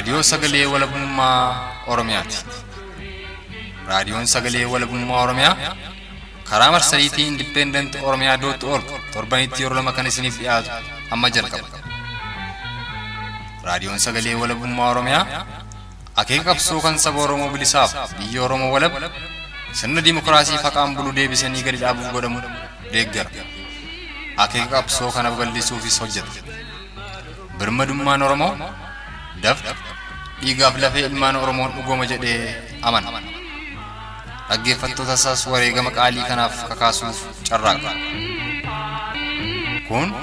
Raadiyoo Sagalee Walabummaa Oromiyaati. Raadiyoon Sagalee Walabummaa Oromiyaa karaa marsariitii Independent Oromiyaa dot org torbanitti yeroo lama kan isiniif dhiyaatu amma jalqaba. Raadiyoon Sagalee Walabummaa Oromiyaa akeeka qabsoo kan saba Oromoo bilisaaf biyya Oromoo walab sirna dimookiraasii faqaan bulu deebisanii gadi dhaabuuf godhamu deeggara. Akeeka qabsoo kana babal'isuufis hojjeta. Birmadummaan Oromoo dafqa dhiigaaf lafee ilmaan Oromoon dhugooma jedhee amana. Dhaggeeffattoota isaas wareegama qaalii kanaaf kakaasuuf carraaqa. Kun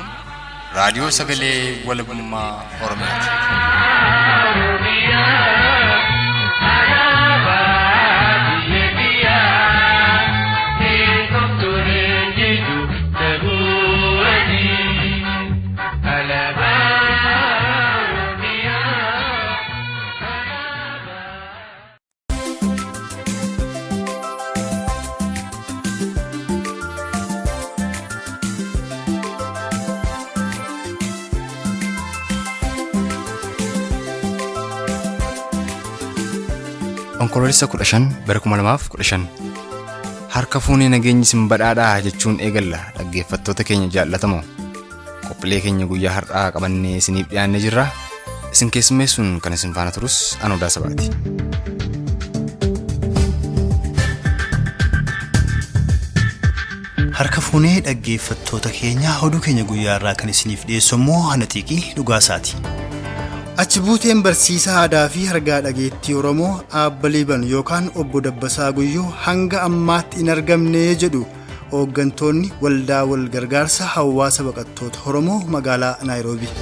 raadiyoo sagalee walabummaa Oromiyaati. Onkoloolessa 15 bara 2015 harka fuunee nageenyi isin badhaadhaa jechuun eegalla dhaggeeffattoota keenya jaallatamoo qophiilee keenya guyyaa har'aa qabannee isiniif dhiyaannee jirra isin keessummeessuun kan isin faana turus Anodaa Sabaati. Harka fuunee dhaggeeffattoota keenya oduu keenya guyyaa irraa kan isiniif dhiyeessu immoo Hana Xiiqii Dhugaasaati. Achi buuteen barsiisaa aadaa fi argaa dhageettii Oromoo Aabba Liiban yookaan Obbo Dabbasaa Guyyoo hanga ammaatti hin argamne jedhu hooggantoonni waldaa wal gargaarsa hawaasa baqattoota Oromoo magaalaa Naayiroobii.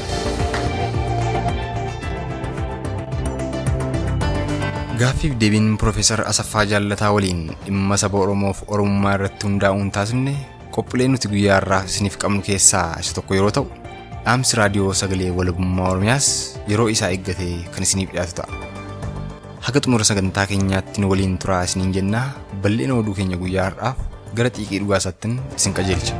Gaaffiif deebiin Piroofeesar Asaffaa Jaallataa waliin dhimma saba Oromoof Oromummaa irratti hundaa'uun taasifne qophiilee nuti guyyaa har'aa isiniif qabnu keessaa isa tokko yeroo ta'u dhaamsi raadiyoo sagalee walabummaa Oromiyaas yeroo isaa eeggatee kan isiniif dhiyaatu ta'a. Haga xumura sagantaa keenyaatti nu waliin turaa isiniin jennaa bal'ina oduu keenya guyyaa har'aaf gara xiiqii dhugaasaattin isin qajeelcha.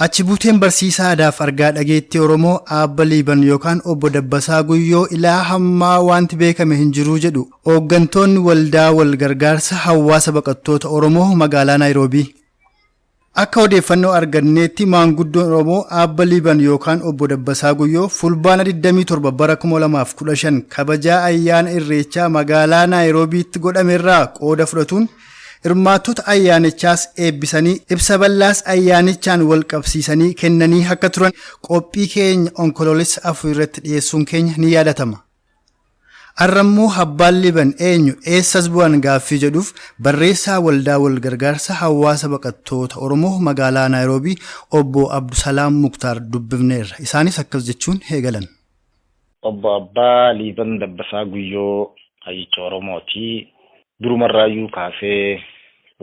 Achi buuteen barsiisaa aadaaf argaa dhageettii Oromoo Aabba Liiban yookaan Obbo Dabbasaa Guyyoo ilaa hammaa wanti beekame hin jiruu jedhu hooggantoonni waldaa wal gargaarsa hawaasa baqattoota Oromoo magaalaa Naayiroobii. Akka odeeffannoo arganneetti maanguddoon Oromoo Aabba Liiban yookaan Obbo Dabbasaa Guyyoo fulbaana 27 bara 2015 kabajaa ayyaana Irreechaa magaalaa Naayiroobiitti godhamerraa qooda fudhatuun hirmaattota ayyaanichaas eebbisanii ibsa bal'aas ayyaanichaan wal qabsiisanii kennanii akka turan qophii keenya onkoloolessa 4 irratti dhiyeessuun keenya ni yaadatama. Har'ammoo Abbaan Liiban eenyu eessas bu'an gaaffii jedhuuf barreessaa waldaa wal gargaarsa hawaasa baqattoota Oromoo magaalaa Naayiroobii Obbo Abdusalaam Muktaar dubbifneerra. Isaanis akkas jechuun eegalan. Obbo Abbaa Liiban Dabbasaa Guyyoo hayyicha Oromooti. Durumarraayyuu kaasee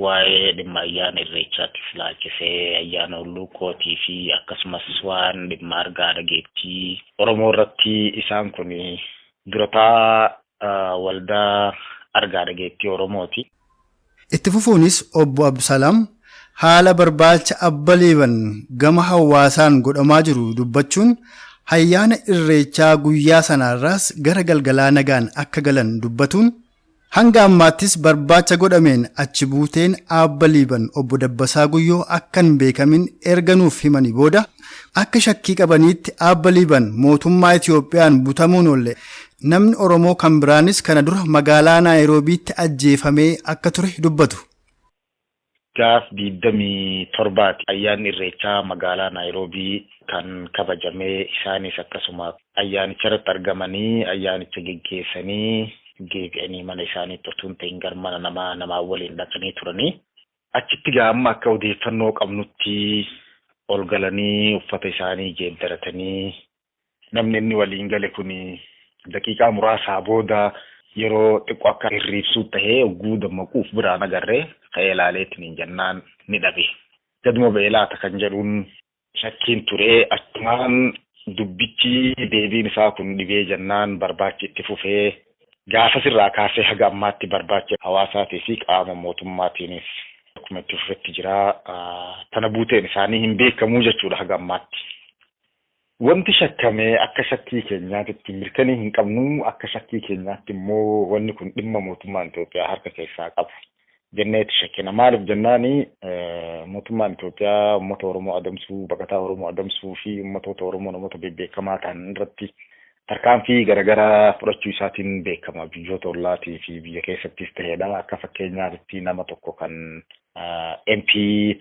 waa'ee dhimma ayyaana Irreechaattis ilaalchisee ayyaana Hulluuqootii fi akkasumas waan dhimma argaa dhageettii Oromoo irratti isaan kun durataa waldaa argaa dhageettii Oromooti. Itti fufuunis Obbo Abdusalaam haala barbaacha Abba Liiban gama hawaasaan godhamaa jiru dubbachuun ayyaana Irreechaa guyyaa sanaarraas gara galgalaa nagaan akka galan dubbatuun hanga ammaattis barbaacha godhameen achi buuteen Aabba Liiban Obbo Dabbasaa Guyyoo akka hin beekamin erga nuuf himanii booda akka shakkii qabaniitti Aabba Liiban mootummaa Itiyoophiyaan butamuun oolle namni Oromoo kan biraanis kana dura magaalaa Naayiroobiitti ajjeefamee akka ture dubbatu. Gaaf 27 ayyaanni Irreechaa magaalaa Naayiroobii kan kabajamee isaanis akkasuma ayyaanicha irratti argamanii ayyaanicha geggeessanii deebi'anii mana isaaniitti otoo hin ta'in gara mana namaa namaa waliin dhaqanii turanii. Achitti gaa amma akka odeeffannoo qabnutti ol galanii uffata isaanii geeddaratanii namni inni waliin gale kun daqiiqaa muraasaa booda yeroo xiqqoo akka hirriibsuu tahee hogguu dammaquuf biraan agarree ka'ee ilaaleetiin jennaan ni dhabe. Gaduma ba'ee laata kan jedhuun shakkiin ture achumaan dubbichi deebiin isaa kun dhibee jennaan barbaachi itti fufee gaafas irraa kaasee haga ammaatti barbaacha hawaasaatii fi qaama mootummaatiinis Akkuma itti fufetti jira. Tana buuteen isaanii hin beekamuu jechuudha haga ammaatti. Wanti shakkame akka shakkii keenyaatti mirkanii hin qabnu, akka shakkii keenyaatti immoo wanni kun dhimma mootummaan Itoophiyaa harka keessaa qabu jenneeti shakkina. Maaliif jennaani, mootummaan Itoophiyaa uummata Oromoo adamsuu, baqataa Oromoo adamsuu fi uummatoota Oromoo namoota bebbeekamaa ta'an irratti tarkaanfii garaagaraa fudhachuu isaatiin beekama, biyyoota ollaatii fi biyya keessattis ta'edha. Akka fakkeenyaatti nama tokko kan MP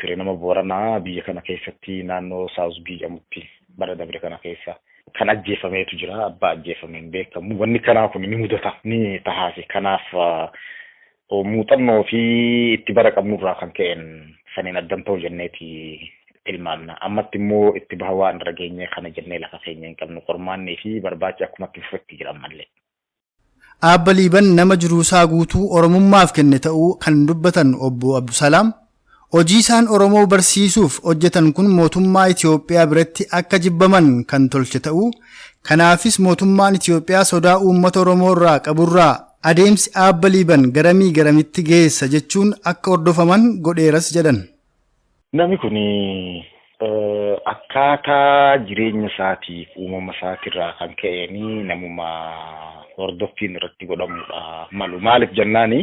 ture, nama Booranaa, biyya kana keessatti naannoo Saawuz jedhamutti bara dabre kana keessa kan ajjeefameetu jira. Abbaa ajjeefame hin beekamu. Wanni kanaa kun ni mudata, ni tahaase. Kanaaf muuxannoo fi itti bara qabnurraa kan ka'een saniin addan ta'u jenneeti tilmaamna. Ammatti immoo itti baha waan irra geenye kana jennee lafa keenya hin qabnu, qormaannii fi barbaachi akkuma itti fufetti jiran mallee. Aabba Liiban nama jiruusaa guutuu Oromummaaf kenne ta'uu kan dubbatan obbo Abdusalaam, hojii isaan Oromoo barsiisuuf hojjetan kun mootummaa Itoophiyaa biratti akka jibbaman kan tolche ta'uu, kanaafis mootummaan Itoophiyaa sodaa uummata Oromoo irraa qaburraa adeemsi Aabba Liiban garamii garamitti geessa jechuun akka hordofaman godheeras jedhan. Namni kun akkaataa jireenya isaatiif uumama isaatirraa kan ka'een namuma hordoffiin irratti godhamudha malu. Maaliif jennaani,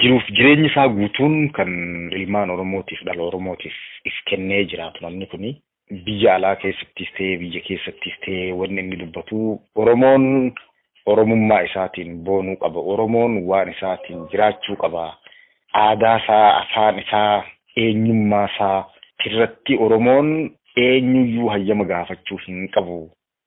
jiruuf jireenyi isaa guutuun kan ilmaan Oromootiif, dhala Oromootiif if kennee jiraatu namni kuni. Biyya alaa keessattis ta'ee biyya keessattis ta'ee wanni inni dubbatu Oromoon Oromummaa isaatiin boonuu qaba. Oromoon waan isaatiin jiraachuu qaba. Aadaa isaa, afaan isaa, eenyummaa isaa irratti Oromoon eenyuyyuu hayyama gaafachuu hin qabu.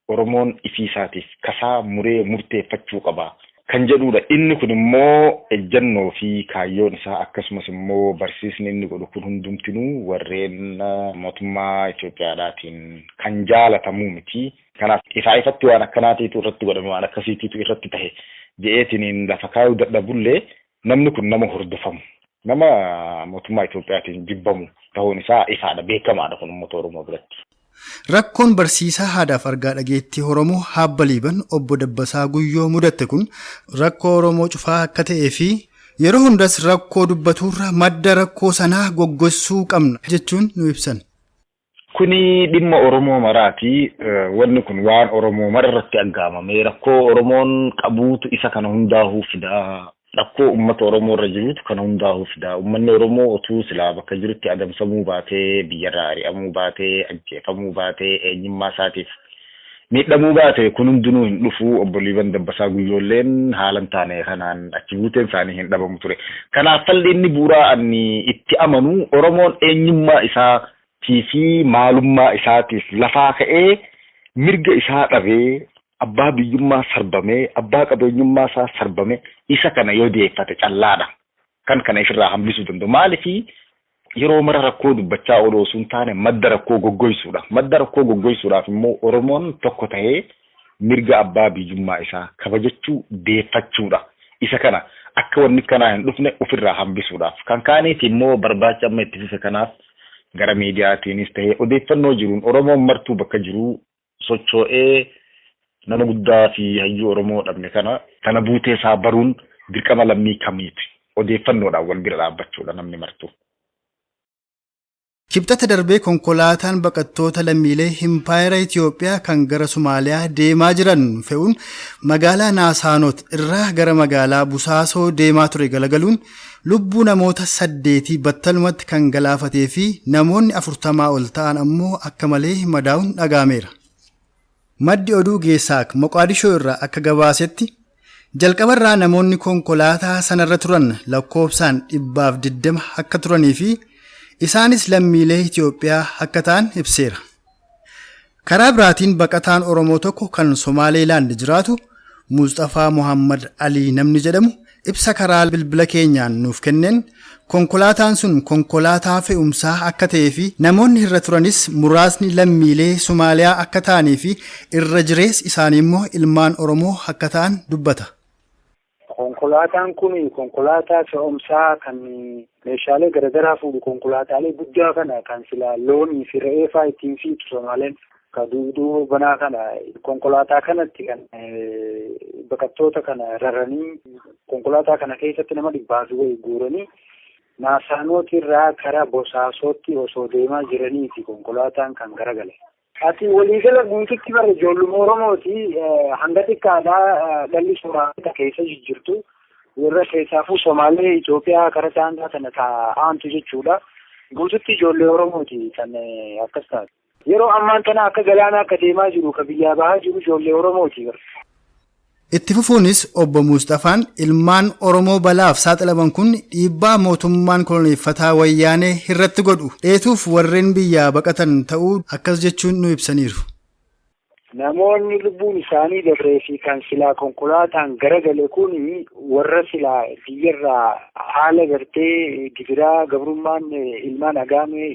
Oromoon ifii isaatiif kasaa muree murteeffachuu qaba kan jedhudha. Inni kun immoo ejjennoo fi kaayyoon isaa, akkasumas immoo barsiisni inni godhu kun hundumtinuu warreen mootummaa Itoophiyaadhaatiin kan jaalatamuu miti. Kanaaf ifaa ifatti waan akkanaatiitu irratti godhame, waan akkasiitiitu irratti tahe je'eetiniin lafa kaayuu dadhabullee, namni kun nama hordofamu, nama mootummaa Itoophiyaatiin jibbamu ta'uun isaa ifaadha, beekamaadha kun uummata Oromoo biratti. Rakkoon barsiisaa aadaaf argaa dhageettii Oromoo Aabba Liiban obbo Dabbasaa Guyyoo mudatte kun rakkoo Oromoo cufaa akka ta'ee fi yeroo hundas rakkoo dubbaturra madda rakkoo sanaa goggogsuu qabna jechuun nu ibsan. Kuni dhimma Oromoo maraati. Wanni kun waan Oromoo mara irratti aggaamame, rakkoo Oromoon qabuutu isa kana hundaa'uu fidaa. Rakkoo uummata Oromoo irra jirutu kana hundaa'uu fidaa. Uummanni Oromoo otuu silaa bakka jirutti adamsamuu baatee, biyyarraa ari'amuu baatee, ajjeefamuu baatee, eenyummaa isaatiif miidhamuu baate, kun hundinuu hin dhufu. Obbo Liiban Dabbasaa Guyyoolleen haala hin taane kanaan achi buuteen isaanii hin dhabamu ture. Kanaaf falli inni bu'uuraa ani itti amanu, Oromoon eenyummaa isaatii fi maalummaa isaatiif lafaa ka'ee mirga isaa dhabee, abbaa biyyummaa sarbamee, abbaa qabeenyummaa isaa sarbamee, isa kana yoo deeffate callaadha. Kan kana ifirraa hambisuu danda'u. Maaliifii, yeroo mara rakkoo dubbachaa ooluu osoo hin taane madda rakkoo goggoysuudha. Madda rakkoo goggoysuudhaaf immoo Oromoon tokko ta'ee mirga abbaa biyyummaa isaa kabajachuu deeffachuudha. Isa kana akka wanni kanaa hin dhufne ofirraa hambisuudhaaf. Kan kaaniiti immoo barbaacha amma itti fufe kanaaf gara miidiyaatiinis ta'ee odeeffannoo jiruun Oromoon martuu bakka jiruu socho'ee nama guddaa fi hayyuu Oromoo dhabne kana kana buutee isaa baruun dirqama lammii kamiiti. Odeeffannoodhaan wal bira dhaabbachuudha namni martuu. Kibxata darbee konkolaataan baqattoota lammiilee Impaayera Itoophiyaa kan gara Somaaliyaa deemaa jiran fe'uun magaalaa Naasaanot irraa gara magaalaa Busaasoo deemaa ture galagaluun lubbuu namoota 8 battalumatti kan galaafatee fi namoonni 40 ol ta'an ammoo akka malee madaa'uun dhaga'ameera. Maddi oduu Geessaak Moqaadishoo irraa akka gabaasetti, jalqabarraa namoonni konkolaataa sanarra turan lakkoofsaan 120 akka turanii fi isaanis lammiilee Itoophiyaa akka ta'an ibseera. Karaa biraatiin baqataan Oromoo tokko kan Somaaleelaand jiraatu Mustafaa Muhammad Alii namni jedhamu ibsa karaa bilbila keenyaan nuuf kenneen, konkolaataan sun konkolaataa fe'umsaa akka ta'ee fi namoonni irra turanis muraasni lammiilee Somaaliyaa akka ta'anii fi irra jirees isaanii immoo ilmaan Oromoo akka ta'an dubbata. Konkolaataan kun konkolaataa fe'umsaa kan meeshaalee garaagaraa fuudhu, konkolaataalee guddaa kana kan silaa loonii fi re'ee fa'aa ittiin fiitu Somaaleen ka duuduu banaa kana, konkolaataa kanatti kan baqattoota kana raranii, konkolaataa kana keessatti nama 100 fi wayi guuranii. Naasaanooti irraa karaa Bosaasootti osoo deemaa jiraniiti konkolaataan kan garagale. Ati waliigala guututti bara ijoolluma Oromooti hanga xiqqaadhaa dhalli Somaaliyaa keessa jijjiirtu warra keessaafuu Somaalee Itoophiyaa karaa daangaa kana taa'antu jechuudha. Guututti ijoollee Oromooti kan akkas taate. Yeroo ammaan tana akka galaana akka deemaa jiru ka biyyaa bahaa jiru ijoollee Oromooti. Itti fufuunis obbo Mustafaan ilmaan Oromoo balaaf saaxilaman kun dhiibbaa mootummaan koloneeffataa wayyaanee irratti godhu dheetuuf warreen biyyaa baqatan ta'uu akkas jechuun nu ibsaniiru. Namoonni lubbuun isaanii dabree fi kan silaa konkolaataan garagale kun warra silaa biyyarraa haala gartee gibiraa gabrummaan ilmaan agaamee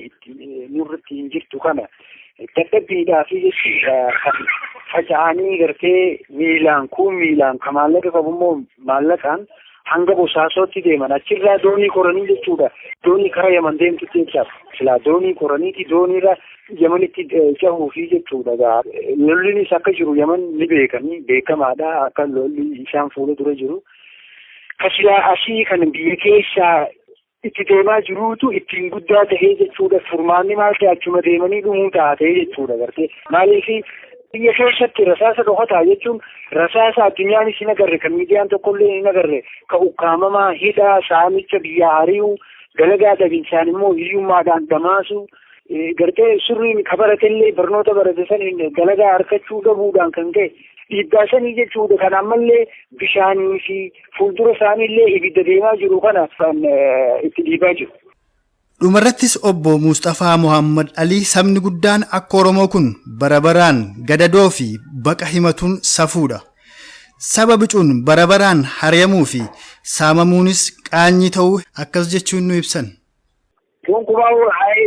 nurratti hin jirtu kana dadhabbiidhaa fi jechuudha kan faca'anii gartee miilaan kun miilaan ka maallaqa qabu immoo maallaqaan hanga Bosaasootti deeman achirraa doonii koranii jechuudha. Doonii karaa Yaman deemtutti jechaadha. Silaa doonii koraniiti dooniirra Yamanitti cehuufi jechuudha. Lollinis akka jiru Yaman ni beekanii beekamaadha akka lolli isaan fuula dura jiru. Ka silaa asii kan biyya keessaa itti deemaa jiruutu ittiin guddaa tahee jechuudha. Furmaanni maal ta'e achuma deemanii dhumuu taatee jechuudha gartee. Maaliif biyya keessatti rasaasa dhokataa jechuun rasaasa addunyaanis hin agarre kan miidiyaan tokkollee hin agarre ka ukkaamamaa hidhaa saamicha biyya ari'uu dalagaa dhabiinsaan immoo hiyyummaadhaan damaasu gartee surriin ka baratellee barnoota barate saniin dalagaa harkachuu dhabuudhaan kan ka'e dhiibbaa sanii jechuudha kan ammallee bishaanii fi fuuldura isaaniillee ibidda deemaa jiru kana kan itti dhiibaa jiru. Dhumarrattis obbo Mustafaa Muhammad Alii sabni guddaan akka Oromoo kun bara baraan gadadoo fi baqa himatuun safuudha. Saba bicuun bara baraan hariyamuu fi saamamuunis qaanyii ta'uu akkas jechuun nu ibsan. Gonkumaa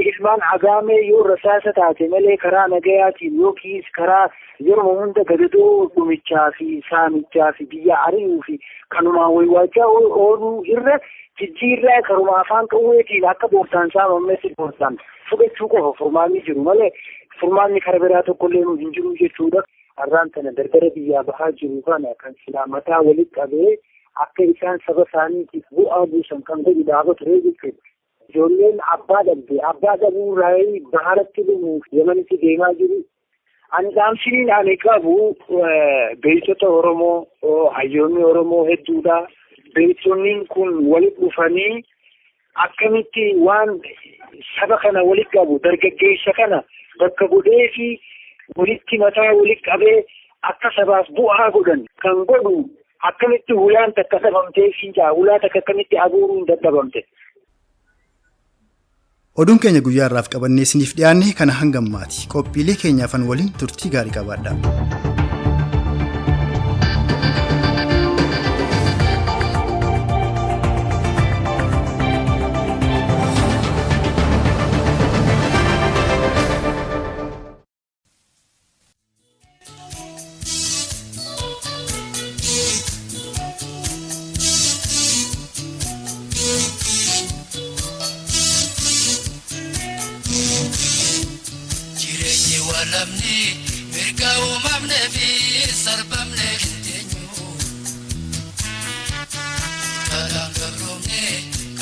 ilmaan agaamee yoo rasaasa taate malee karaa nagayaatiin yookiis karaa yeroo hunda gadadoo dhumichaa fi saamichaa fi biyya ari'uu fi kanumaan waywaachaa ooluu irra jijjiirraa karuma afaan qawweetiin akka boortaan saamamnes boortaan fudhachuu qofa furmaanni jiru malee furmaanni kara biraa tokkollee nu hin jiru jechuudha. Har'aan tana dardara biyyaa bahaa jiru kana kan silaa mataa walitti qabee akka isaan saba isaaniitiif bu'aa buusan kan godhu dhaaba ture jechuudha. Ijoolleen abbaa dhabde abbaa dhabuu raayii baharatti dhumuuf Yamanitti deemaa jiru. Ani dhaamsiniin ani qabu beektota Oromoo hayyoonni Oromoo hedduudha. Beektonni kun walitti dhufanii akkamitti waan saba kana walitti qabu dargaggeessa kana bakka godhee fi walitti mataa walitti qabee akka sabaaf bu'aa godhan kan godhu akkamitti hulaan takka dhabamtee fincaa hulaa takka akkamitti abuuruun dadhabamte. Oduun keenya guyyaa har'aaf qabannee isiniif dhiyaanne kana hanga ammaati. Qophiilee keenyaafan waliin turtii gaarii qabaadha. Jireenyi walamni mirga uumamnee fi sarbamnee hin teenyu. Karaan gabroomne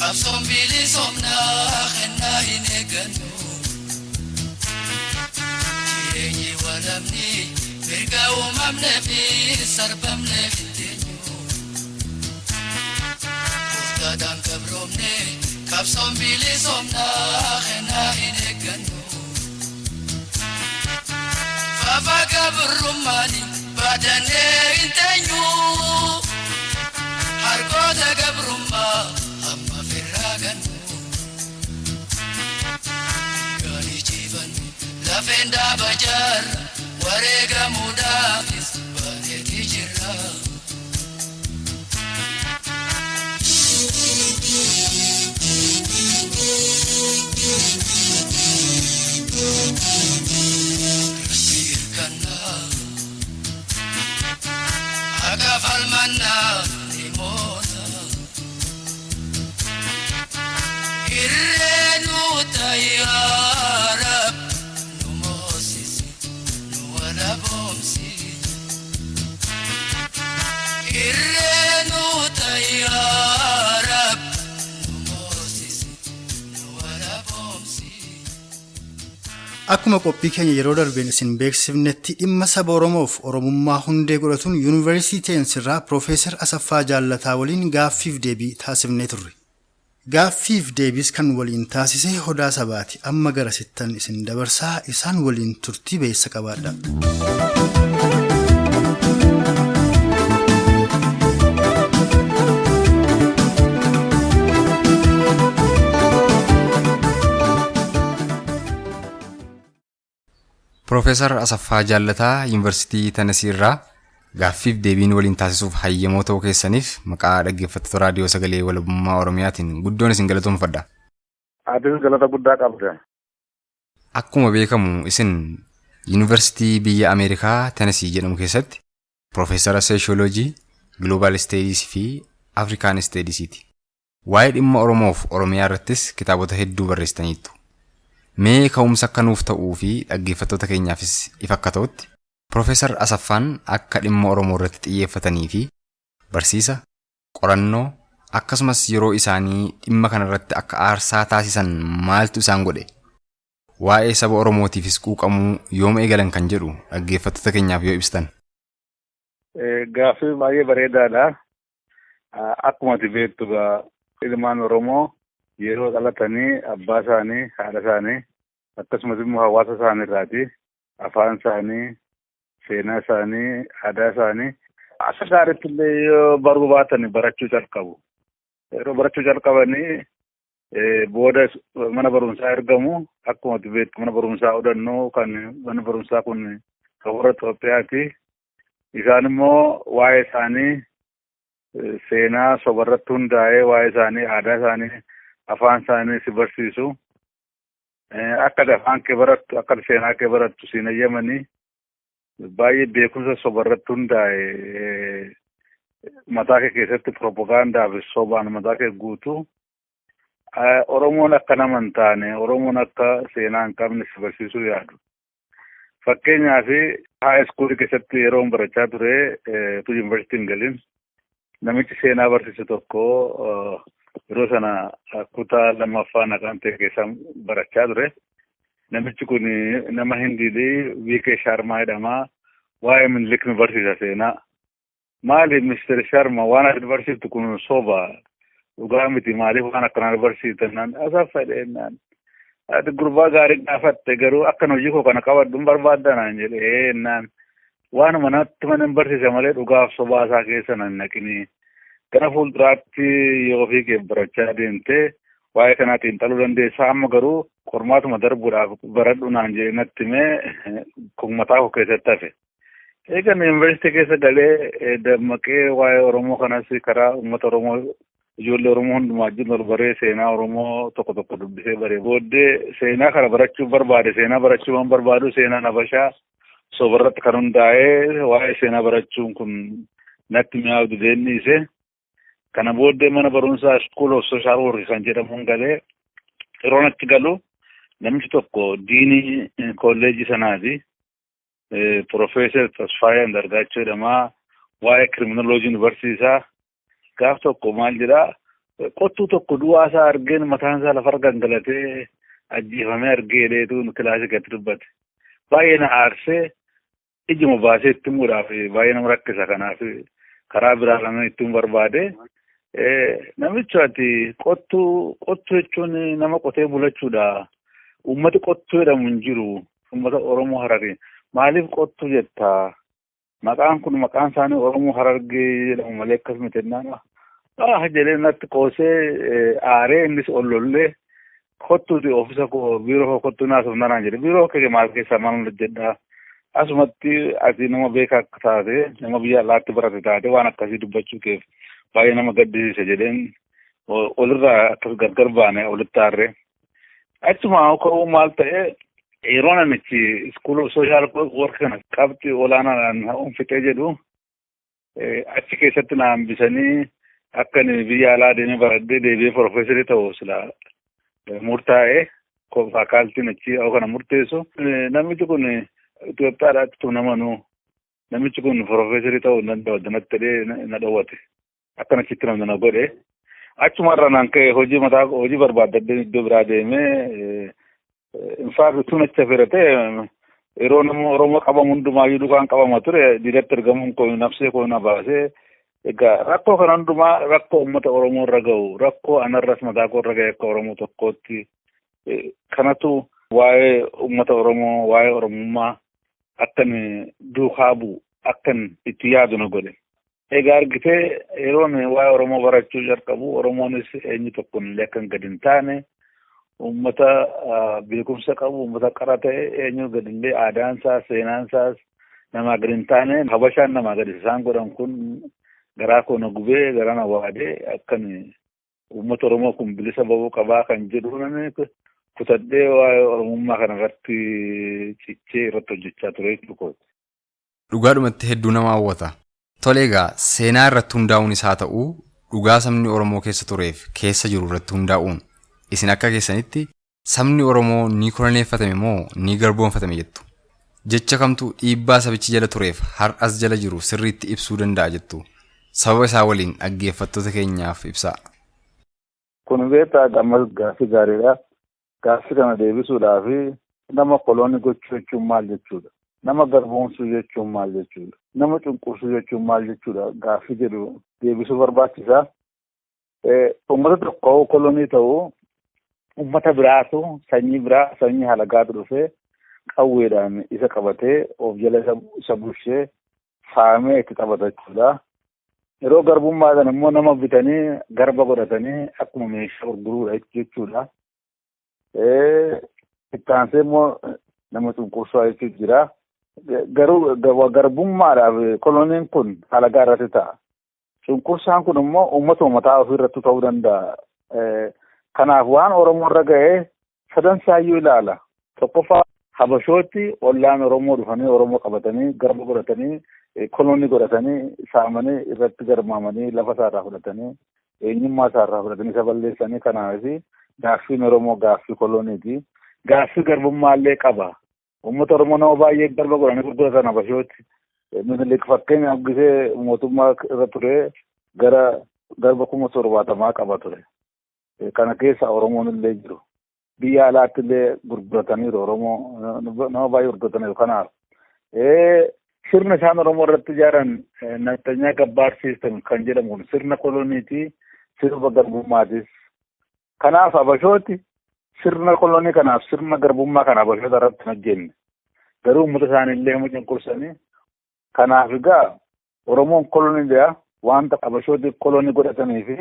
qabsoon bilisoomnaa kennaa hin eeggannu. Jireenyi walamni mirga uumamnee fi sarbamnee hin teenyu. Karaan gabroomne qabsoon bilisoomnaa kennaa hin eeggannu. Fafa gabrummaani baadannee hin teenyu. Harkoota gabrummaa amma firraa gannu. Gaarii jiifannu lafeen dhaaba jaarra wareegamuudhaafis baaneeti jirra. Irratti hirkannaa akka falmannaa ni moona. Irree nu tayyaara nu moosisi nu walaboomsi. Irree nu tayyaara nu moosisi Akkuma qophii keenya yeroo darbeen isin beeksifnetti dhimma saba Oromoof Oromummaa hundee godhatuun Yuunivarsiitii Teensiirraa Piroofeesar Asaffaa Jaallataa waliin gaaffiif deebii taasifnee turre. Gaaffiif deebiis kan waliin taasise Hodaa Sabaati. Amma gara sittan isin dabarsaa isaan waliin turtii beessa qabaadha. Piroofeesar Asaffaa Jaallataa Yuunivarsiitii Tanasii irraa gaaffiif deebiin waliin taasisuuf hayyamoo ta'uu keessaniif maqaa dhaggeeffattoota raadiyoo sagalee walabummaa Oromiyaatiin guddoon isin galatoomfadha. Atis galata guddaa qabda. Akkuma beekamu isin Yuunivarsiitii biyya Ameerikaa Tanasii jedhamu keessatti Piroofeesara Sooshooloojii, Giloobal Isteediis fi Afrikaan Isteediisiiti. Waa'ee dhimma Oromoof Oromiyaa irrattis kitaabota hedduu barreessitaniittu. Mee ka'umsa akka nuuf ta'uu fi dhaggeeffattoota keenyaafis ifa akka ta'utti Piroofeesar Asaffaan akka dhimma Oromoo irratti xiyyeeffatanii fi barsiisa, qorannoo akkasumas yeroo isaanii dhimma kanarratti akka aarsaa taasisan maaltu isaan godhe? Waa'ee saba Oromootiifis quuqamuu yooma eegalan kan jedhu dhaggeeffattoota keenyaaf yoo ibsitan. Gaaffii baay'ee bareedaadha. Akkuma ati beektu ilmaan Oromoo yeroo dhalatanii abbaa isaanii, haadha isaanii akkasumas immoo hawaasa isaanii irraati afaan isaanii, seenaa isaanii, aadaa isaanii akka gaariitti illee yoo baruu baatan barachuu calqabu. Yeroo barachuu calqabanii booda mana barumsaa ergamu. Akkuma ati beektu mana barumsaa odannoo kan mana barumsaa kun kan warra Itoophiyaati. Isaan immoo waa'ee isaanii seenaa sobarratti hundaa'ee waa'ee isaanii, aadaa isaanii, afaan isaanii si barsiisu. Akka afaan kee barattu, akka seenaa kee barattu siin eeyyamanii baay'ee beekumsa sobarratti hundaa'e mataa kee keessatti piroopagaandaa fi sobaan mataa kee guutu. Oromoon akka nama hin taane, Oromoon akka seenaa hin qabne si barsiisuu yaadu. Fakkeenyaaf high school keessatti yeroo barachaa ture utuu yuunivarsiitii hin galin namichi seenaa barsiisu tokko yeroo sana kutaa lammaffaa Naqamtee keessa barachaa ture. Namichi kun nama Hindiidhi, V.K. Sharmaa jedhama. Waa'ee Minilik nu barsiisa seenaa. Maali Mr. Sharma waan ati barsiiftu kun soba dhugaa miti, maaliif waan akkanaa nu barsiifta naan Asaffa jedheenaan. Ati gurbaa gaarii gaafatte, garuu akkan hojii koo kana qabadhu hin barbaadda naan jedhe naan. Waanuma natti mana hin barsiisa malee dhugaaf sobaa isaa keessa nan naqini. Gara fuulduraatti yoo ofii kee barachaa deemte waa'ee kanaa xiinxaluu dandeessa, amma garuu qormaatuma darbuudhaaf baradhu naan jedhe natti himee kun mataa koo keessatti hafe. Eegan yuunivarsiitii keessa galee dammaqee waa'ee Oromoo kanas karaa uummata Oromoo ijoollee Oromoo hundumaa wajjin wal baree seenaa Oromoo tokko tokko dubbisee baree booddee seenaa kana barachuu barbaade. Seenaa barachuu waan barbaadu seenaan Habashaa sobarratti kan hundaa'ee waa'ee seenaa barachuun kun natti mi'aawu dideen dhiise. Kana booddee mana barumsaa School of Social Work kan jedhamuun galee yeroo natti galu namichi tokko diinii kolleejii sanaati. Profeesar Tasfaayee Andargaachoo jedhama. Waa'ee kiriminoloojii nu barsiisa. Gaaf tokko maal jedhaa, qottuu tokko du'aa isaa argeen mataan isaa lafarra gangalatee ajjeefamee argee jedheetu kilaasii keessatti dubbate. Baay'ee na aarsee ijuma baasee itti himuudhaaf baay'ee nama rakkisa, kanaaf karaa biraa lama itti himuu barbaade. Namicho ati qottuu qottuu jechuun nama qotee bulachuudha. Uummati qottuu jedhamu hin jiru. Uummata Oromoo Hararii. Maaliif qottuu jettaa? Maqaan kun maqaan isaanii Oromoo Harargee jedhamu malee akkas miti jennaan. Ah jedhee natti qoosee aaree innis ol lollee kottuuti oofisa koo biiroo koo kottuu naasuuf nanaan jedhe. Biiroo kee maal keessaa maal hojjedhaa? Asumatti ati nama beekaa akka taate, nama biyya alaatti barate taate waan akkasii dubbachuu keef baay'ee nama gaddisiisa jedheen olirraa akkas gargar baane olitti aarree. Achuma ka'uu maal ta'e, yeroo namichi School of Social Work kana qabxii olaanaadhaan fixee jedhu achi keessatti na hambisanii akka inni biyya alaa deemee baradhee deebi'ee profeesarii ta'u sila murtaa'ee faakaaltiin achi kana murteessu. Namichi kun Itoophiyaadhaatti namanuu namichi kun profeesarii ta'uu hin danda'u addanatti jedhee na dhowwate. Akkana achitti namni na godhe. Achuma irra naan ka'e hojii mataa hojii barbaaddadhee iddoo biraa deemee Infaati tun achi hafeera ta'e yeroo nama Oromoo qabamu hundumaayyuu dukaan qabama ture diidatti ergamuun koo nafsee koo na baasee. Egaa rakkoo kana hundumaa rakkoo uummata Oromoo irra gahu, rakkoo anarras mataa koo irra gahe akka Oromoo tokkootti kanatu waa'ee uummata Oromoo, waa'ee Oromummaa akkan duukaa bu'u, akkan itti yaadu na godhe. Egaa argitee yeroon waa'ee Oromoo barachuu jalqabu Oromoonis eenyu tokkoon illee akkan gadi hin taane uummata beekumsa qabu, uummata qara ta'e eenyu gadillee aadaan isaas seenaan isaas namaa gadi hin taane Habashaan namaa gadi isaan godhan kun garaa koo na gubee garaa na waadee akkan uummata Oromoo kun bilisa ba'uu qabaa kan jedhu nani kutadhee waa'ee Oromummaa kana irratti cichee irratti hojjechaa ture jechuudha. Dhugaadhumatti hedduu nama hawwata. Tole egaa seenaa irratti hundaa'uun isaa ta'uu dhugaa sabni Oromoo keessa tureef keessa jiru irratti hundaa'uun isin akka keessanitti sabni Oromoo ni koloneeffatame moo ni garboomfatame jettu? Jecha kamtu dhiibbaa sabichi jala tureef har'as jala jiru sirriitti ibsuu danda'a jettu? Sababa isaa waliin dhaggeeffattoota keenyaaf ibsaa. Kun beektaa ammas gaaffii gaariidha. Gaaffii kana deebisuudhaaf nama koloonii gochuu jechuun maal jechuudha? Nama garboomsuu jechuun maal jechuudha? Nama cunqursuu jechuun maal jechuudha? Gaaffii jedhu deebisuu barbaachisaa. Uummata tokko koloonii ta'uu uummata biraatu sanyii biraa sanyii halagaatu dhufee qawweedhaan isa qabatee of jala isa bulchee saamee itti taphata jechuudha. Yeroo garbummaadhaan immoo nama bitanii garba godhatanii akkuma meeshaa gurguruudha jechuudha. Itti aansee immoo nama cunqursaa jechuun jira. Garuu garbummaadhaaf kolooniin kun halagaa irratti ta'a. Cunqursaan kun immoo uummatuma mataa ofii irratti ta'uu danda'a. Kanaaf waan Oromoo irra ga'ee sadan saayyuu ilaala. Tokkoffaa Habashooti ollaan Oromoo dhufanii Oromoo qabatanii garba godhatanii koloonii godhatanii saamanii irratti garmaamanii lafa isaarraa fudhatanii eenyummaa isaarraa fudhatanii isa balleessanii kanaaf gaaffiin Oromoo gaaffii kolooniiti. Gaaffii garbummaa illee qaba. Uummata Oromoo nama baay'ee garba godhanii gurguratan Habashooti. Minilik fakkeenyaaf gisee mootummaa irra ture gara garba 70,000 qaba ture. Kana keessa Oromoon illee jiru. Biyya alaatti illee gurgurataniiru Oromoo nama baay'ee gurgurataniiru kanaaf. Sirna isaan Oromoo irratti ijaaran naftanyaa gabbaar siistem kan jedhamu kun sirna kolooniiti, sirna garbummaatis. Kanaaf Habashooti sirna koloonii kanaaf sirna garbummaa kana Habashoota irratti hin hojjenne. Garuu uummata isaanii illee hima cunqursanii. Kanaaf egaa Oromoon kolooniidha wanta Habashooti koloonii godhatanii fi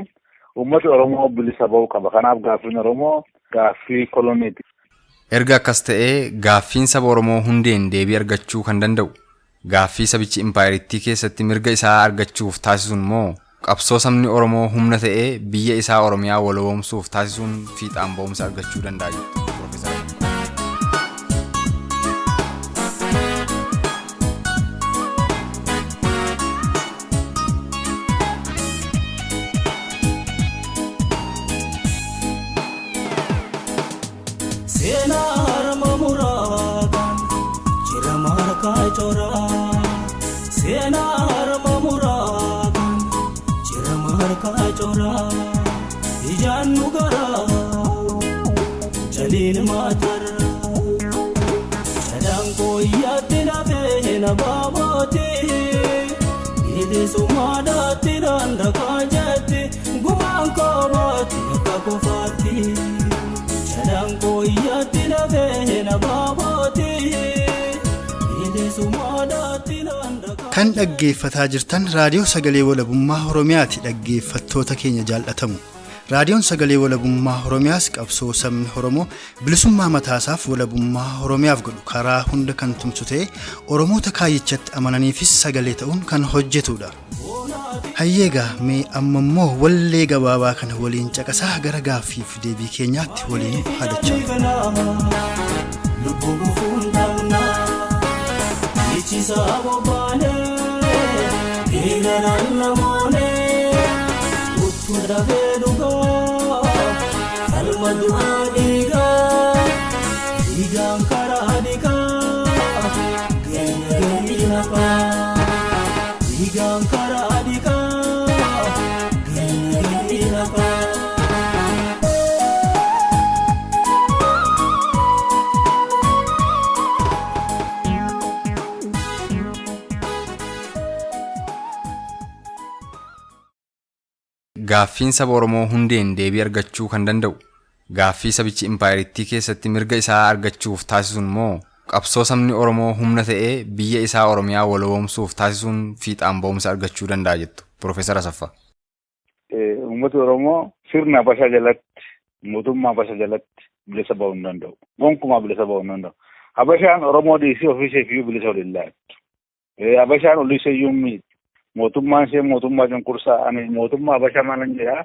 uummati Oromoo bilisa ba'uu qaba. Kanaaf gaaffiin Oromoo gaaffii kolooniiti. Erga akkas ta'ee gaaffiin saba Oromoo hundeen deebii argachuu kan danda'u gaaffii sabichi impaayeriittii keessatti mirga isaa argachuuf taasisuun moo qabsoo sabni Oromoo humna ta'ee biyya isaa Oromiyaa waloomsuuf taasisuun fiixaan ba'umsa argachuu danda'a jettu Piroofeesar. Seenaa harma muraakaan jira markaa coraa. Seenaa harma muraakaan jira markaa coraa. Ijaan nu garaa jaliin maatarraa. Jalaan kooyyaatti lafee na baabooti. Bilisummaadhaatti daandakaa jetti gumaan koobaatti akka kufaatti. Jalaan kooyyaatti lafee na baabooti. Bilisummaadhaatti daandakaa. Kan dhaggeeffataa jirtan raadiyoo sagalee walabummaa Oromiyaati dhaggeeffattoota keenya jaallatamu. Raadiyoon sagalee walabummaa Oromiyaas qabsoo sabni Oromoo bilisummaa mataasaaf walabummaa Oromiyaaf godhu karaa hunda kan tumsu ta'ee Oromoota kaayyichatti amananiifis sagalee ta'uun kan hojjetudha. Hayyeegaa mee amma immoo wallee gabaabaa kana waliin caqasaa gara gaaffiif deebii keenyaatti waliin haadachaa. Lubbuu gufuun dhabnaa ichisaa bobbaanee eegalaan namoonee uttuu dafee dhugaa falma du'aa dhiigaa dhiigaan karaa dhiqaa keenya galii hafaa dhiigaan karaa dhiqaa keenya galii hafaa. Gaaffiin saba Oromoo hundeen deebii argachuu kan danda'u gaaffii sabichi impaayiriittii keessatti mirga isaa argachuuf taasisuun moo qabsoo sabni Oromoo humna ta'ee biyya isaa Oromiyaa waloomsuuf taasisuun fiixaan ba'umsa argachuu danda'a jettu Piroofeesar Asaffaa? Uummati Oromoo sirna Habashaa jalatti, mootummaa Habashaa jalatti bilisa ba'uu hin danda'u. Gonkumaa bilisa ba'uu hin danda'u. Habashaan Oromoo dhiisee ofii isheef iyyuu bilisa waliin laattu. Habashaan olii ishee iyyuu miti. Mootummaan ishee mootummaa cunqursaa. Ani mootummaa Habashaa maalan jedhaa,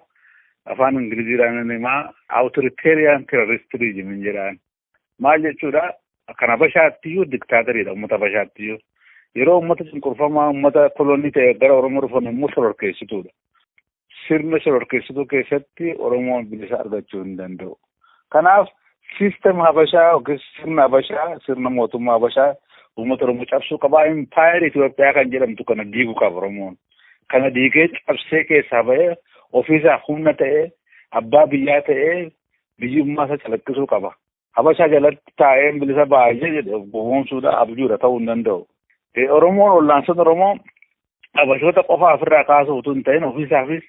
afaan Ingiliziidhaan himaa, authoritarian terrorist regime jedhaan. Maal jechuudha? Kan Habashaatti iyyuu diktaateriidha uummata Habashaatti iyyuu. Yeroo uummata cunqurfamaa, uummata kolonii ta'e gara Oromoo dhufan immoo shororkeessituudha. Sirna shororkeessituu keessatti Oromoon bilisa argachuu hin danda'u. Kanaaf system Habashaa yookiin sirna Habashaa, sirna mootummaa Habashaa uummata Oromoo cabsuu qaba. Impaayera Itoophiyaa kan jedhamtu kana diiguu qaba Oromoon. Kana diigee cabsee keessaa ba'ee ofiisaa humna ta'ee, abbaa biyyaa ta'ee biyyummaa isaa calaqqisuu qaba. Habashaa jalatti taa'ee bilisa baay'ee jedhe gowwoomsuudha, abjuudha, ta'uu hin danda'u. Oromoon ollaansota Oromoo Habashoota qofa ofirraa kaasuu utuu hin ta'in ofiisaafis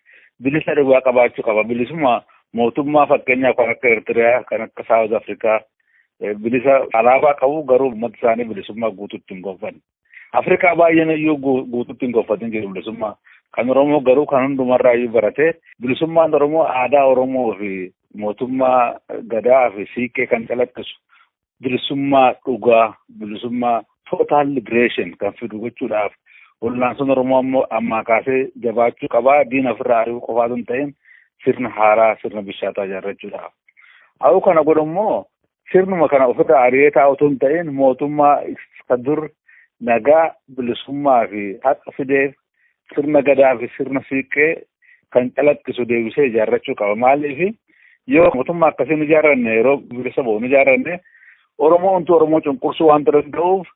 bilisa dhugaa qabaachuu qaba. Bilisuma mootummaa fakkeenyaaf kan akka Eertiriyaa, kan akka Saawuz Afrikaa bilisa alaabaa qabu, garuu uummata isaanii bilisummaa guutuutti hin gonfanne. Afrikaa baay'een iyyuu guutuutti hin gonfatin jiru bilisummaa. Kan Oromoo garuu kan hundumarraa iyyuu baratee bilisummaan Oromoo aadaa Oromoo fi mootummaa gadaa fi siiqqee kan calaqqisu bilisummaa dhugaa, bilisummaa total liberation kan fidu gochuudhaaf wallaansoon Oromoo ammoo ammaa kaasee jabaachuu qabaa. Diina ofirraa ari'uu qofaatu hin ta'in, sirna haaraa, sirna bishaataa ijaarrachuudhaaf. Haa kana godhu immoo sirnuma kana ofirraa ari'ee taa'u otoo hin ta'in, mootummaa isa dur nagaa, bilisummaa fi haqa fideef sirna gadaa fi sirna siiqqee kan calaqqisu deebisee ijaarrachuu qaba. Maaliif yoo mootummaa akkasiin ijaarranne, yeroo bilisa ba'u ijaarranne, Oromoo wanti Oromoo cunqursuu waanta danda'uuf,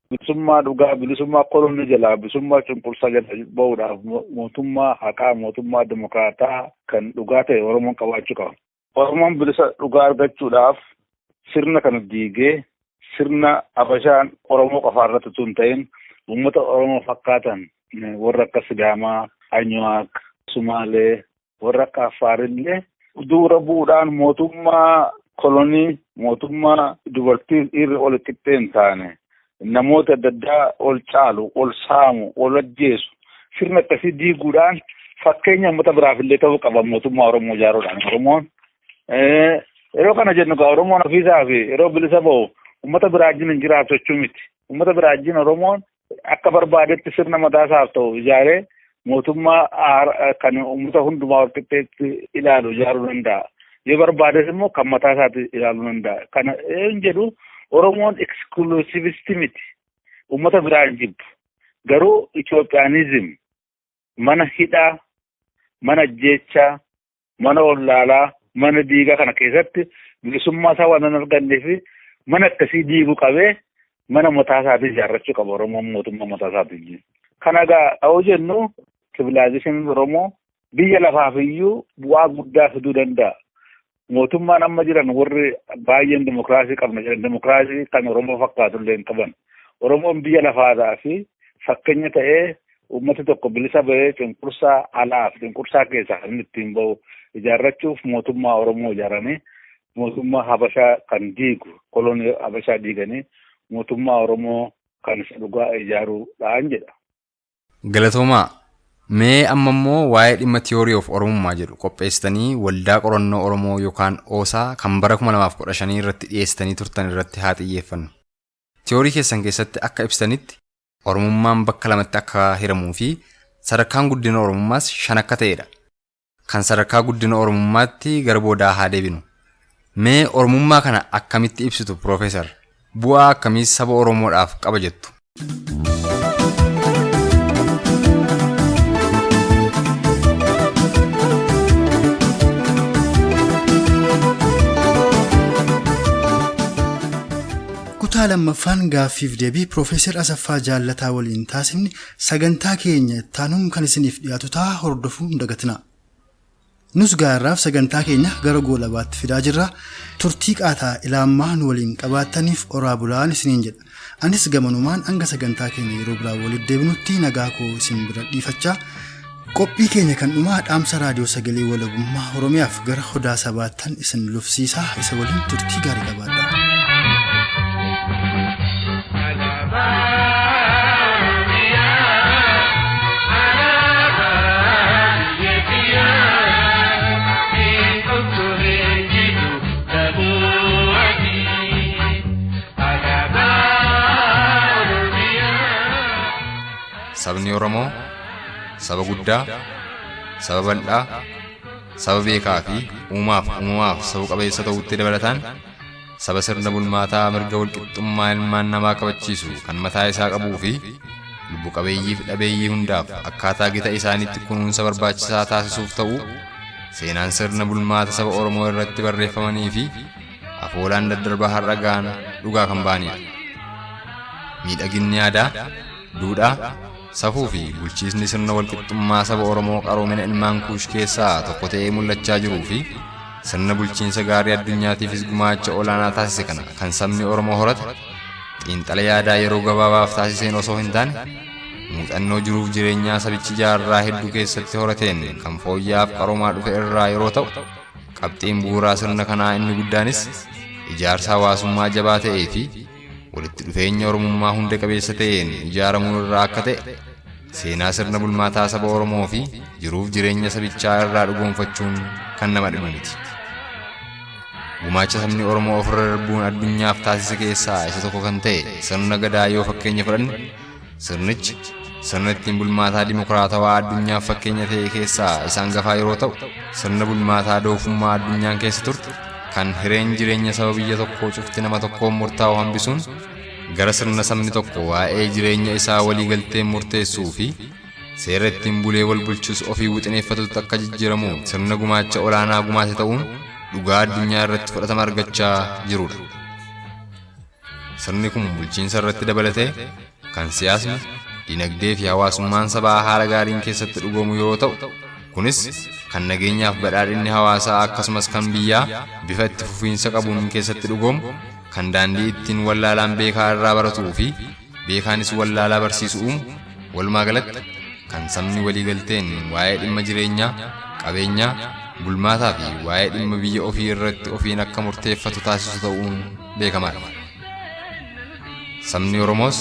bilisummaa dhugaa, bilisummaa kolonii jalaa, bilisummaa cunqursaa jala ba'uudhaaf mootummaa haqaa, mootummaa dimokiraataa kan dhugaa ta'e Oromoon qabaachuu qaba. Oromoon bilisa dhugaa argachuudhaaf sirna kana diigee sirna Habashaan Oromoo qofaa irratti utuu hin ta'in uummata Oromoo fakkaatan warra akka Sidaamaa, Anyuwaak, Sumaalee, warra akka Affaarillee dura bu'uudhaan mootummaa kolonii, mootummaa dubartii dhiirri ol qixxee hin taane, namoota adda addaa ol caalu, ol saamu, ol ajjeesu, sirna akkasii diiguudhaan fakkeenya uummata biraaf illee ta'uu qaba mootummaa Oromoo ijaaruudhaan Oromoon. Yeroo kana jennu gaa Oromoon ofiisaa fi yeroo bilisa ba'u uummata biraa wajjin hin jiraatu jechuu miti. Uummata biraa wajjin Oromoon akka barbaadetti sirna mataasaaf ta'u ijaaree mootummaa kan uummata hundumaa wal qixxeetti ilaalu ijaaruu danda'a. Yoo barbaades immoo kan mataa isaatti ilaaluu danda'a. Kana een jedhu, Oromoon exclusivist miti. Uummata biraa hin jibbu. Garuu Ethiopianism mana hidhaa, mana ajjeechaa, mana ollaalaa, mana diigaa kana keessatti bilisummaa isaa waan hin argannee fi mana akkasii diiguu qabee mana mataa isaatii ijaarrachuu qaba Oromoon mootummaa mataa isaatii. Kana egaa dha'uu jennu civilization Oromoo biyya lafaaf iyyuu bu'aa guddaa fiduu danda'a. Mootummaan amma jiran warri baay'een dimokiraasii qabna jedhan dimokiraasii kan Oromoo fakkaatu illee hin qaban. Oromoon biyya lafaadhaa fi fakkeenya ta'ee uummati tokko bilisa ba'ee cunqursaa alaa fi cunqursaa keessaa kan inni ittiin ba'u ijaarrachuuf mootummaa Oromoo ijaaranii mootummaa Habashaa kan diigu, kolonii Habashaa diiganii mootummaa Oromoo kan isa dhugaa ijaaruudhaan jedha. Galatoomaa. Mee amma immoo waa'ee dhimma Theory of Oromummaa jedhu qopheessitanii waldaa qorannoo Oromoo yookaan OSA kan bara 2015 irratti dhiyeessitanii turtan irratti haa xiyyeeffannu. Tiyoorii keessan keessatti akka ibsitanitti Oromummaan bakka lamatti akka hiramuu fi sadarkaan guddina Oromummaas shan akka ta'edha. Kan sadarkaa guddina Oromummaatti gara boodaa haa deebinu. Mee Oromummaa kana akkamitti ibsitu, Piroofeesar? Bu'aa akkamiis saba Oromoodhaaf qaba jettu? Kutaa lammaffaan gaaffiif deebii Piroofeesar Asaffaa Jaallataa waliin taasifne sagantaa keenya ittaanuun kan isiniif dhiyaatu ta'a, hordofuu hin dagatinaa. Nus gaarraaf sagantaa keenya gara goolabaatti fidaa jirra. Turtii qaataa ilaammaa nu waliin qabaattaniif oraa bulaan isiniin jedha. Anis gamanumaan hanga sagantaa keenya yeroo biraa walitti deebinutti nagaa koo isin bira dhiifachaa Qophii keenya kan dhumaa dhaamsa raadiyoo sagalee walabummaa Oromiyaaf gara Odaa Sabaattan isin lufsiisaa isa waliin turtii gaarii qabaadha. Sabni Oromoo saba guddaa, saba bal'aa, saba beekaa fi uumaaf uumamaaf saba qabeessa ta'utti dabalataan saba sirna bulmaataa mirga walqixxummaa ilmaan namaa kabachiisu kan mataa isaa qabuu fi lubbu qabeeyyii fi dhabeeyyii hundaaf akkaataa gita isaaniitti kunuunsa barbaachisaa taasisuuf ta'u seenaan sirna bulmaata saba Oromoo irratti barreeffamanii fi afoolaan daddarbaa har'a ga'an dhugaa kan ba'anidha. Miidhaginni aadaa, duudhaa, safuu fi bulchiisni sirna walqixxummaa saba Oromoo qaroomina ilmaan Kuush keessaa tokko ta'ee mul'achaa jiruu fi sirna bulchiinsa gaarii addunyaatiifis gumaacha olaanaa taasise kana kan sabni Oromoo horate xiinxala yaadaa yeroo gabaabaaf taasiseen osoo hin taane muuxannoo jiruuf jireenyaa sabichi jaarraa hedduu keessatti horateen kan fooyya'aaf qaroomaa dhufe irraa yeroo ta'u qabxiin bu'uuraa sirna kanaa inni guddaanis ijaarsa hawaasummaa jabaa ta'ee fi walitti dhufeenya Oromummaa hunda qabeessa ta'een ijaaramuu irraa akka ta'e seenaa sirna bulmaataa saba Oromoo fi jiruuf jireenya sabichaa irraa dhugoonfachuun kan nama dhibu miti. Gumaacha sabni Oromoo ofirra darbuun addunyaaf taasise keessaa isa tokko kan ta'e sirna gadaa yoo fakkeenya fudhanne sirnichi sirna ittiin bulmaataa dimokiraatawaa addunyaaf fakkeenya ta'e keessaa isaan gafaa yeroo ta'u sirna bulmaataa doofummaa addunyaan keessa turte kan hireen jireenya saba biyya tokkoo cufti nama tokkoon murtaa'u hambisuun gara sirna sabni tokko waa'ee jireenya isaa walii galteen murteessuu fi seera ittiin bulee wal bulchus ofii wixineeffatutti akka jijjiiramu sirna gumaacha olaanaa gumaate ta'uun dhugaa addunyaa irratti fudhatama argachaa jirudha. Sirni kun bulchiinsa irratti dabalatee kan siyaasni, dinagdee fi hawaasummaan sabaa haala gaariin keessatti dhugoomu yeroo ta'u, kunis kan nageenyaaf badhaadhinni hawaasaa akkasumas kan biyyaa bifa itti fufiinsa qabuun keessatti dhugoomu, kan daandii ittiin wallaalaan beekaa irraa baratuu fi beekaanis wallaalaa barsiisu uumu, walumaa galatti kan sabni waliigalteen waa'ee dhimma jireenyaa, qabeenyaa, bulmaataa fi waa'ee dhimma biyya ofii irratti ofiin akka murteeffatu taasisu ta'uun beekamaadha. Sabni Oromoos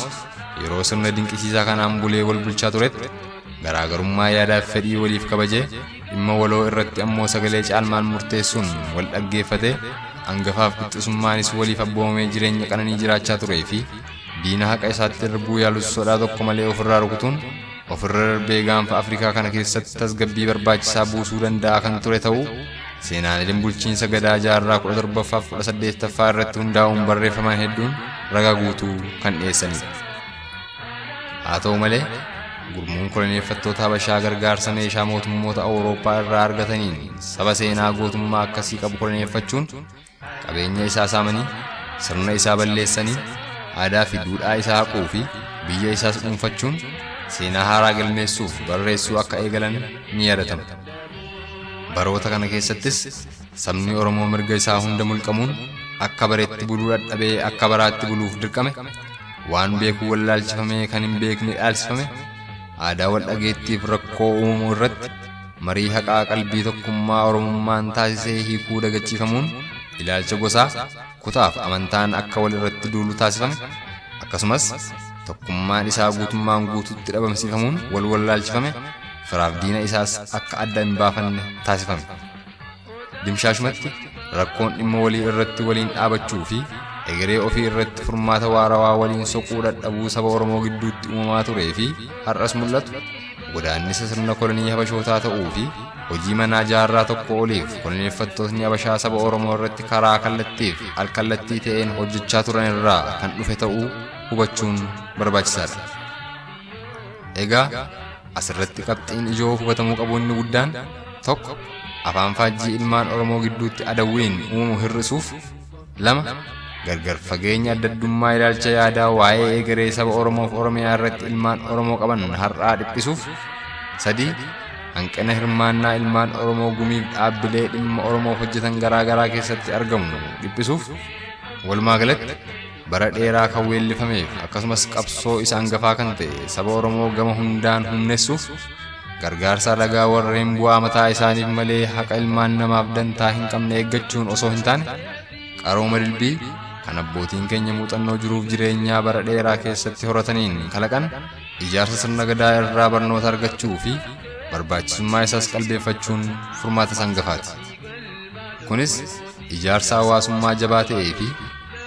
yeroo sirna dinqisiisaa kanaan bulee wal bulchaa turetti garaagarummaa yaadaaf fedhii waliif kabajee dhimma waloo irratti ammoo sagalee caalmaan murteessuun wal dhaggeeffatee hangafaaf qixxisummaanis waliif abboomamee jireenya qananii jiraachaa turee fi diina haqa isaatti darbuu yaalus sodaa tokko malee ofirraa rukutuun ofirra darbee gaanfa Afrikaa kana keessatti tasgabbii barbaachisaa buusuu danda'a kan ture ta'uu seenaaleen bulchiinsa gadaa jaarraa 17ffaa fi 18ffaa irratti hundaa'uun barreeffaman hedduun ragaa guutuu kan dhiyeessanidha. Haa ta'u malee gurmuun koloneeffattoota Habashaa gargaarsa meeshaa mootummoota Awurooppaa irraa argataniin saba seenaa gootummaa akkasii qabu koloneeffachuun qabeenya isaa saamanii, sirna isaa balleessanii, aadaa fi duudhaa isaa haquu fi biyya isaas dhuunfachuun seenaa haaraa galmeessuuf barreessuu akka eegalan ni yaadatama. Baroota kana keessattis sabni Oromoo mirga isaa hunda mulqamuun akka bareetti buluu dadhabee akka baraatti buluuf dirqame, waan beekuu wallaalchifamee kan hin beekne dhaalsifame, aadaa wal dhageettiif rakkoo uumamuu irratti marii haqaa qalbii tokkummaa Oromummaan taasisee hiikuu dagachiifamuun ilaalcha gosaa, kutaaf amantaan akka wal irratti duulu taasifame, akkasumas tokkummaan isaa guutummaan guutuutti dhabamsiifamuun wal wallaalchifame, firaaf diina isaas akka adda hin baafanne taasifame. Dimshaashumatti rakkoon dhimma walii irratti waliin dhaabachuu fi egeree ofii irratti furmaata waarawaa waliin soquu dadhabuu saba Oromoo gidduutti uumamaa turee fi har'as mul'atu godaannisa sirna kolonii Habashootaa ta'uu fi hojii manaa jaarraa tokko oliif koloneeffattootni Habashaa saba Oromoo irratti karaa kallattiif alkallattii ta'een hojjechaa turan irraa kan dhufe ta'uu hubachuun barbaachisaadha. Egaa asirratti qabxiin ijoo hubatamuu qabu inni guddaan tokko afaan faajjii ilmaan Oromoo gidduutti adawwiin uumamu hir'isuuf, lama gargar fageenya addaddummaa ilaalcha yaadaa waa'ee egeree saba Oromoof Oromiyaa irratti ilmaan Oromoo qaban har'aa dhiphisuuf, sadii hanqina hirmaannaa ilmaan Oromoo gumiif dhaabbilee dhimma Oromoof hojjetan garaa garaa keessatti argamu dhiphisuuf, walumaa galatti bara dheeraa kan weellifameef akkasumas qabsoo isa hangafaa kan ta'e saba Oromoo gama hundaan humnessuuf Gargaarsa alagaa warreen bu'aa mataa isaaniif malee haqa ilmaan namaaf dantaa hin qabne eeggachuun osoo hin taane, qarooma dilbii kan abbootiin keenya muuxannoo jiruuf jireenyaa bara dheeraa keessatti horataniin kalaqan ijaarsa sirna gadaa irraa barnoota argachuu fi barbaachisummaa isaas qalbeeffachuun furmaata sangafaati. Kunis ijaarsa hawaasummaa jabaa ta'ee fi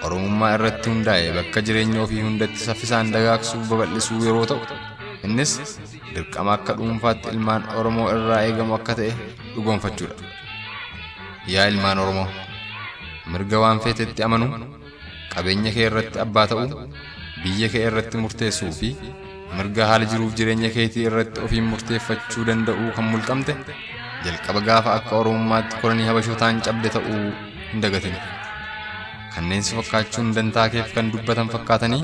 Oromummaa irratti hundaa'e bakka jireenya ofii hundatti saffisaan dagaagsuuf babal'isuu yeroo ta'u, innis dirqama akka dhuunfaatti ilmaan Oromoo irraa eegamu akka ta'e dhugoomfachuudha. Yaa ilmaan Oromoo, mirga waan feetetti amanuu, qabeenya kee irratti abbaa ta'uu, biyya kee irratti murteessuu fi mirga haala jiruuf jireenya keetii irratti ofiin murteeffachuu danda'uu kan mulqamte jalqaba gaafa akka Oromummaatti kolonii Habashootaan cabde ta'uu hin dagatin. Kanneen si fakkaachuun dantaa keef kan dubbatan fakkaatanii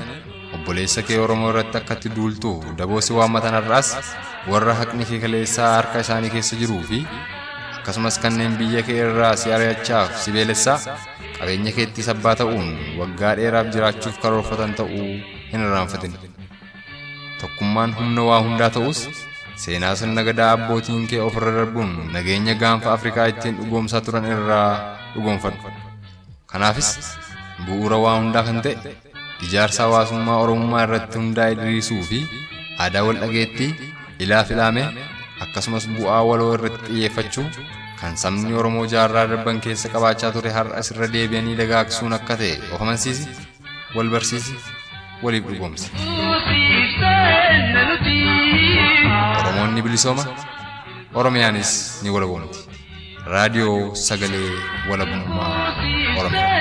obboleessa kee Oromoo irratti akka itti duultuuf daboo si waammatan har'aas warra haqni kee kaleessaa harka isaanii keessa jiruu fi akkasumas kanneen biyya kee irraa si ari'achaaf si beelessaa qabeenya keettis abbaa ta'uun waggaa dheeraaf jiraachuuf karoorfatan ta'uu hin irraanfatin. Tokkummaan humna waa hundaa ta'us seenaa sirna gadaa abbootiin kee ofirra darbuun nageenya gaanfa Afrikaa ittiin dhugoomsaa turan irraa dhugoomfadhu. Kanaafis bu'uura waa hundaa kan ta'e ijaarsa hawaasummaa Oromummaa irratti hundaa'e diriirsuu fi aadaa wal dhageettii ilaaf ilaamee akkasumas bu'aa waloo irratti xiyyeeffachuu kan sabni Oromoo jaarraa darban keessa qabaachaa ture har'a irra deebi'anii dagaagsuun akka ta'e of amansiisi, wal barsiisi, waliif dhugoomsi. Oromoon ni bilisooma, Oromiyaanis ni walaboomti. Raadiyoo Sagalee Walabummaa Oromiyaa.